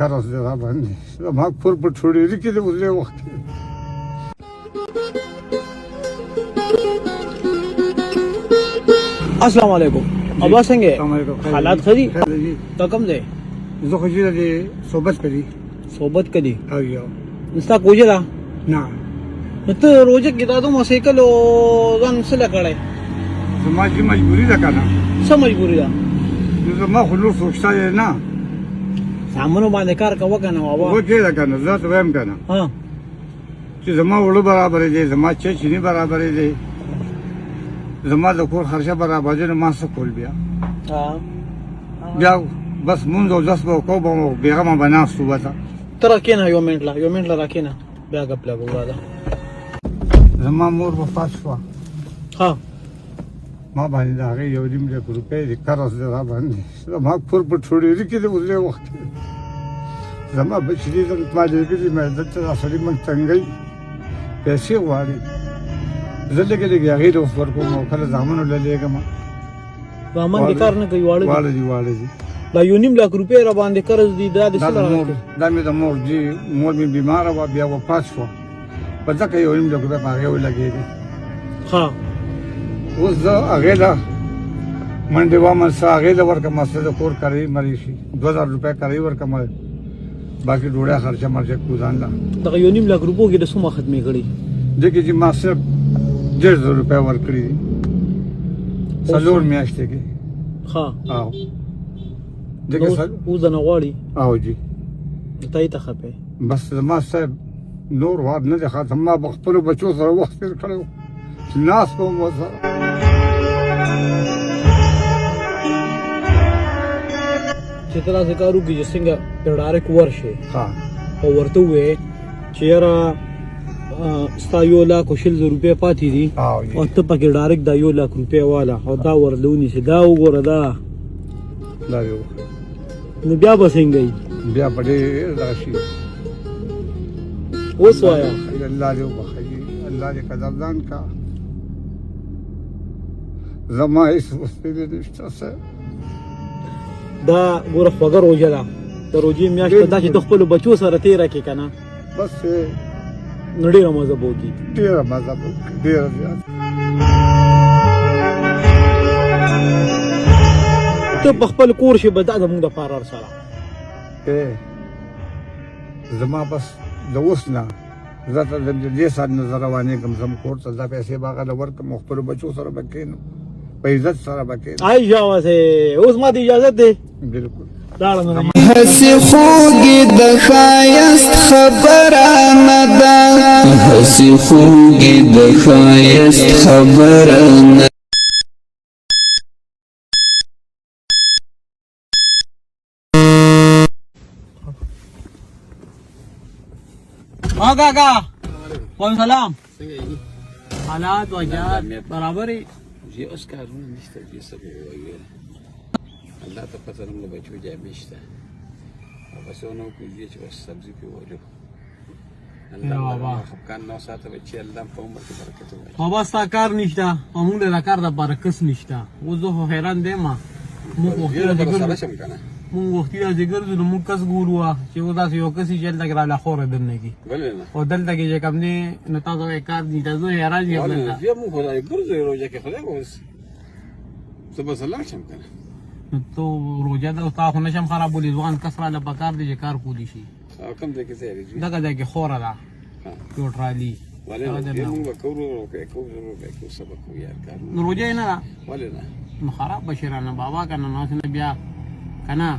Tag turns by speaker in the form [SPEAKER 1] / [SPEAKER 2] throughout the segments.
[SPEAKER 1] قرض دی را باندې، زما کور په ټوډېري کې دی اوس دې وخت کې.
[SPEAKER 2] السلام علیکم ابا، څنګه حالات ښه دي؟ ته کوم ځای؟
[SPEAKER 1] زه خو چې د صحبت کړي.
[SPEAKER 2] صحبت کړي؟
[SPEAKER 1] او یو.
[SPEAKER 2] نو ستا کوجه ده؟
[SPEAKER 1] نه.
[SPEAKER 2] نو ته روژه کې دا دومره سیکل او ځان څه له کړی؟
[SPEAKER 1] زما چې مجبوري ده که نه.
[SPEAKER 2] څه مجبوري ده؟
[SPEAKER 1] نو زما خو نور څوک شته نه.
[SPEAKER 2] زامنو باندې کار کوه که نه بابا؟
[SPEAKER 1] وکړه که نه، زه ته وایم که نه
[SPEAKER 2] ها
[SPEAKER 1] چې زما اوړه برابرې دی، زما چای چیني برابرې دی، زما د کور خرچه برابر دی، نو ما څه کول بیا؟ بیا بس مونځ او دس به وکړو، به بېغمه به ناست وو بس.
[SPEAKER 2] ته راکښېنه یو منټ له، یو منټ له راکښېنه، بیا ګپ لګو راځه.
[SPEAKER 1] زما مور وفات شوه.
[SPEAKER 2] ها
[SPEAKER 1] ما باندې د هغې 1.5 لک روپۍ دي، قرض دی را باندې. زما کور په ټوډېري کې دی اوس دې وخت کې. زما بچي دي، ما لېږلي، مې دلته دا سړي موږ تنګوي، پیسې غواړي. زه لږې لږې هغې له اوس ورکوم او کله زامنو له لېږم.
[SPEAKER 2] زامن دې کار نه کوي؟ واړه دي؟
[SPEAKER 1] واړه دي، واړه دي.
[SPEAKER 2] دا 1.5 لک روپۍ را باندې قرض دي، دا دې
[SPEAKER 1] دا
[SPEAKER 2] څه
[SPEAKER 1] د مور
[SPEAKER 2] راکړي؟
[SPEAKER 1] دا مې د مور جي، مور مې بیماره وه، بیا وفات شوه، په ځکه 1.5 لک روپۍ په هغې ولګېدې.
[SPEAKER 2] ها
[SPEAKER 1] اوس زه هغې له منډې وم، څه هغې له ورکړم، څه د کور کرایي مري شي، 2000 روپۍ کرایي ورکړم، باقي ډوډۍ خرچه مرچه کو ځان له.
[SPEAKER 2] دغه 1.5 لک روپو کې د څومره ختمې کړي؟
[SPEAKER 1] دې کې چې ما صرف 30,000 روپۍ ورکړي دي 4 میاشتې کې.
[SPEAKER 2] ها
[SPEAKER 1] او دې کې
[SPEAKER 2] اوس د نه غواړي؟
[SPEAKER 1] او جي.
[SPEAKER 2] ته یې ته خپې؟
[SPEAKER 1] بس زما صاحب نور وار نه دی ختم. ما به خپلو بچو سره وخت تېر کړی و چې ناست به وم ورسره.
[SPEAKER 2] چې ته داسې کار وکړي چې څنګه ته ډایرکټ ورشې
[SPEAKER 1] ها
[SPEAKER 2] او ورته ووایې چې یاره ستا 1,20,000 روپۍ پاتې دي او ته پکې ډایرکټ دا 1 لک روپۍ واله او دا ورله ونیسې، دا وګوره دا
[SPEAKER 1] دا یو.
[SPEAKER 2] نو بیا به څنګه وي؟
[SPEAKER 1] بیا به ډېر دغه شي.
[SPEAKER 2] اوس وایه.
[SPEAKER 1] الله دې وبخښي، الله دې قدردان کا. زما هېڅ وسیلې نشته صاحب.
[SPEAKER 2] دا ګوره خوږه روژه ده، د روژې میاشت دا چې ته خپلو بچو سره تېره کړې که نه،
[SPEAKER 1] بس
[SPEAKER 2] نو ډېره مزه به وکړي.
[SPEAKER 1] ډېره مزه به وکړي، ډېره زیاته.
[SPEAKER 2] ته په خپل کور شي به دا زموږ دپاره هر سره.
[SPEAKER 1] زما بس د اوس نه زه ته د دې ساعت نه زه روانېږم، ځم کور ته، دا پیسې به هغه له ورکړم او خپلو بچو سره به کښېنم، په عزت سره به کښېنم.
[SPEAKER 2] آی شاباسې، اوس ما ته اجازت دی؟
[SPEAKER 1] بالکل.
[SPEAKER 2] لاړه نو.
[SPEAKER 3] هسې خوږې د ښایست خبره نه ده، هسې خوږې د ښایست خبره نه.
[SPEAKER 2] ها کاکا، وعلیکم سلام، حالات وجات برابر؟
[SPEAKER 4] جی اوس کارونه نشته جی، څه به ووایو، الله ته پته، زموږ بچو جامې شته او بس ونه وکړو جی چې بس سبزي پې ولو. الله بابا خفقان نو ساته بچي، الله په عمر کې برکت وکړي.
[SPEAKER 2] بابا ستا کار نشته او موږ له کار دپاره کس نشته. اوس زه خو حیران دی، ما موږ وختي راځي ګرځو،
[SPEAKER 4] شم که نه
[SPEAKER 2] موږ وختي راځي ګرځو، نو موږ کس ګورو چې اوس داسې یو کس چې هلته کې راله خوره دننه کړي
[SPEAKER 4] ولې نه،
[SPEAKER 2] او دلته کې چې کوم دی نو تاسو یې کار نشته، زه حیران یم دلته.
[SPEAKER 4] بیا موږ خو ګرځو روژه کې، خدای به اوس زه به لاړ شم که نه.
[SPEAKER 2] نو ته روژه ده، تا خو نه شم خرابولی، ځوان کس راله پکار دی چې کار کولی شي.
[SPEAKER 4] او کوم ځای کې ځای دی؟
[SPEAKER 2] دغه ځای کې خوره ده یو ټرالي.
[SPEAKER 4] ولې نه، بیا موږ به کوو، به کوو، به کوو، څه به کوو یار کار.
[SPEAKER 2] نو روژه یې نه ده؟
[SPEAKER 4] ولې نه؟
[SPEAKER 2] نو خراب به شي رانه بابا که نه، نو هسې نه بیا که نه.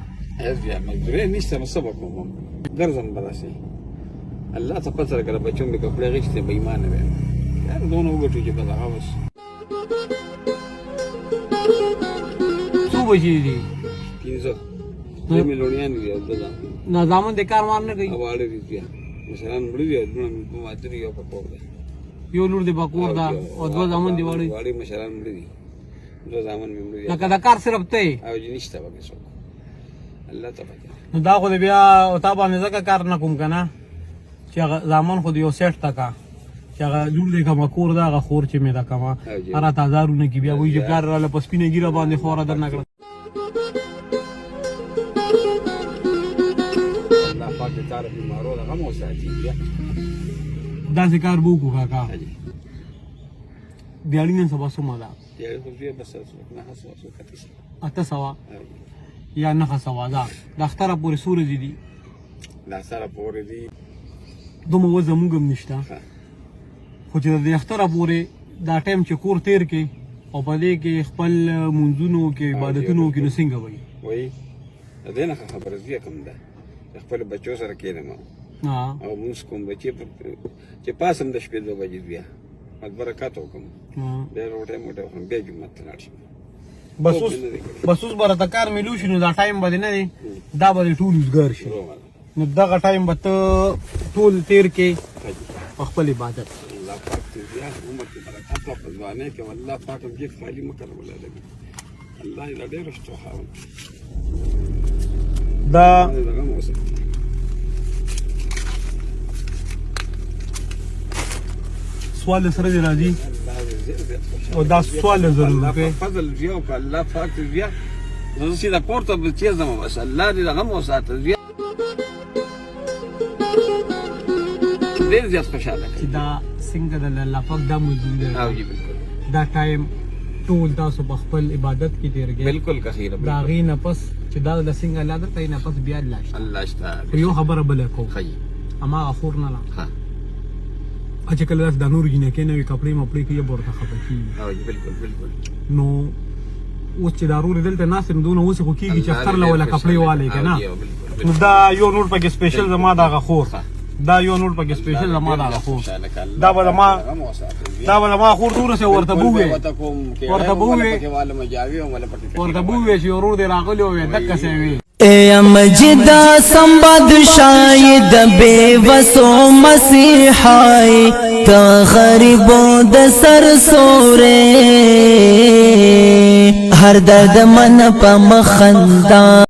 [SPEAKER 4] بیا مزدوري نشته نو څه به کوم، ګرځم به داسې. الله ته پته ده که د بچو مې کپړې اخیستې بې ایمانه به یم یار، دونه وګټو چې بس هغه بس.
[SPEAKER 2] څو بجې دي؟
[SPEAKER 4] 5. دوی مې لوڼیان دي او دوه زامن.
[SPEAKER 2] نه زامن دې کار وار نه کوي؟
[SPEAKER 4] واړه دي بیا، مشران مړه دي، لوڼه مې په واده دي، یو په کور ده.
[SPEAKER 2] یو لور دې په کور ده او دوه زامن دې واړه دي؟
[SPEAKER 4] واړه مشران مړه دي، دوه زامن مې مړه دي.
[SPEAKER 2] لکه د کار صرف ته یې؟
[SPEAKER 4] او جي نشته پکې څوک، الله ته پکې.
[SPEAKER 2] نو دا خو دې بیا تا باندې ځکه کار نه کوم که نه چې هغه زامن خو دې یو سیټ ته کا چې هغه لور دې کومه کور ده، هغه خور چې مې ده کومه هره تازارونه کې بیا وایي چې پلار راله په سپینه ږیره باندې خوره درنه کړه.
[SPEAKER 4] پاک دې تاره بیمارو د غم وساتي بیا.
[SPEAKER 2] داسې کار به وکړو کاکا. دیاړي نن سبا څومره ده؟
[SPEAKER 4] دیاړي خو زویه بس 900 څوک 800،
[SPEAKER 2] 800 یا 900 ده. د اختره پورې څو ورځې دي؟
[SPEAKER 4] د اختره پورې دي
[SPEAKER 2] دومره وس زموږ هم نشته، خو چې د اختره پورې دا ټایم چې کور تیر کې او په دې کې خپل منځونو کې عبادتونو کې، نو څنګه وایي؟
[SPEAKER 4] وایي د دې نه خبره زویه کوم ده چې خپل بچو سره کښېنم او مونځ کوم، بچې چې پاسم د شپې 2 بجې زویه برکات وکړم، بیا روټۍ موټۍ وخورم، بیا جومات ته لاړ شم.
[SPEAKER 2] بس اوس به راته کار میلو شي، نو دا ټایم به دې نه دی، دا به دې ټول اوزګار شي، نو دغه ټایم به ته ټول تیر کې په خپل عبادت.
[SPEAKER 4] الله پاک دې بیا عمر کې برکت او په ځوانۍ کې والله پاک هم جیب خالي مه کړه ولله. الله دې ډېر شته خاوند
[SPEAKER 2] دا سوال سره دی راځي او دا سوال ضرور روپې
[SPEAKER 4] فضل بیا او الله پاک دې بیا زه چې دا کور ته بچی زما بس الله دې غم وساته، ډېر زیات خوشاله
[SPEAKER 2] چې دا څنګه د الله پاک دا منظور دی.
[SPEAKER 4] او جی بالکل
[SPEAKER 2] دا ټایم ټول تاسو په خپل عبادت کې تیر کړئ.
[SPEAKER 4] بالکل کثیر.
[SPEAKER 2] دا غي نه پس چې دا د څنګه الله درته نه پس بیا الله شته،
[SPEAKER 4] الله شته.
[SPEAKER 2] یو خبره بل کو
[SPEAKER 4] خی
[SPEAKER 2] اما خور نه لا
[SPEAKER 4] ها
[SPEAKER 2] چې کله د نور جنکې نوې کپڑے مپړې کې ورته خپه کیږي.
[SPEAKER 4] او جی بالکل بالکل.
[SPEAKER 2] نو اوس چې دا رور دلته ناست نو دونه اوس خو کیږي چې اختر له ولا کپڑے والے کنه. نو دا یو نور پکې سپیشل زما دا خور، دا یو نور پکې سپیشل زما دا خور، دا به ما دا به ما خور دور سه ورته بوې، ورته بوې، ورته بوې چې ورور دې راغلی وې دکه سه وي.
[SPEAKER 3] اے مجدا سمبد شاید بے وسو مسیحای، تا غریبو د سر سورې، هر درد من په مخندا.